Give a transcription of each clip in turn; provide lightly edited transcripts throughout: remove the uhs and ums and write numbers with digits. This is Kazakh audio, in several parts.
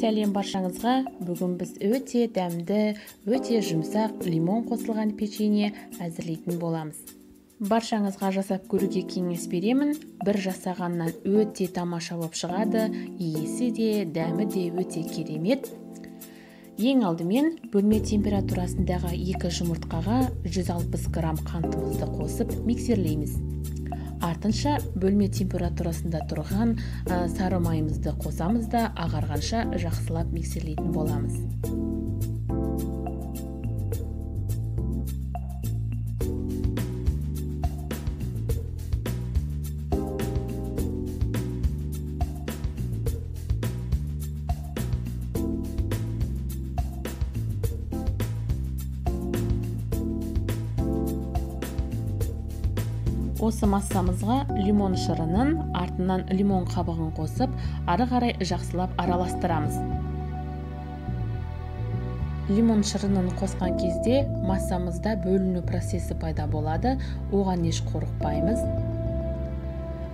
Сәлем баршаңызға. Бүгін біз өте дәмді, өте жұмсақ лимон қосылған печенье әзірлейтін боламыз. Баршаңызға жасап көруге кеңес беремін. Бір жасағаннан өте тамаша болып шығады, иісі де, дәмі де өте керемет. Ең алдымен бөлме температурасындағы 2 жұмыртқаға 160 грамм қантымызды қосып миксерлейміз. Артынша бөлме температурасында тұрған сары майымызды қосамыз да ағарғанша жақсылап миксерлейтін боламыз. Осы массамызға лимон шырынын, артынан лимон қабығын қосып, ары қарай жақсылап араластырамыз. Лимон шырынын қосқан кезде массамызда бөліну процесі пайда болады, оған еш қорықпаймыз.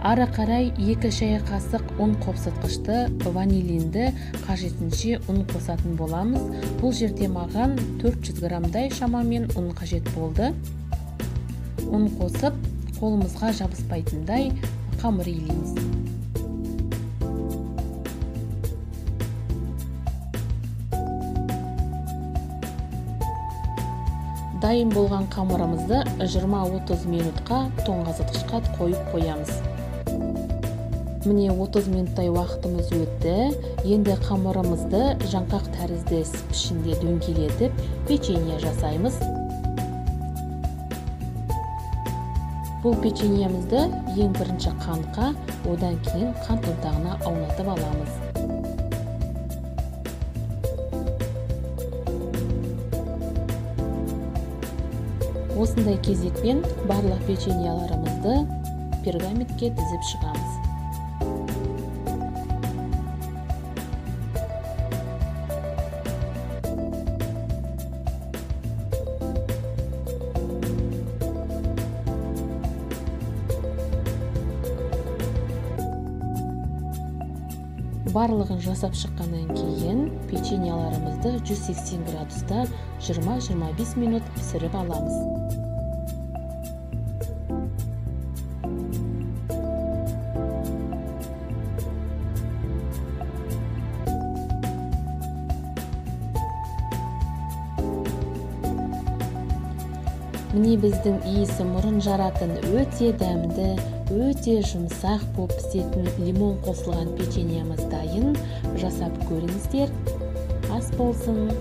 Ары қарай 2 шай қасық ұн қопсытқышты, ванилинді қажетінше ұн қосатын боламыз. Бұл жерде маған 400 граммдай шамамен ұн қажет болды. Ұн қосып, қолымызға жабыспайтындай қамыр илейміз. Дайын болған қамырымызды 20-30 минутқа тоңазытқышқа қойып қоямыз. Міне 30 минуттай уақытымыз өтті. Енді қамырымызды жаңқақ тәрізді пішінде дөңгелетіп печенье жасаймыз. Бұл печеньемізді ең бірінші қантқа, одан кейін қант ұнтағына аунатып аламыз. Осындай кезекпен барлық печеньеларымызды пергаментке тізіп шығамыз. Барлығын жасап шыққаннан кейін печеньеларымызды 180 градуста 20-25 минут пісіріп аламыз. Міне біздің иісі мұрын жаратын өте дәмді, өте жұмсақ болып пісетін лимон қосылған печеньеміз дайын. Жасап көріңіздер. Ас болсын.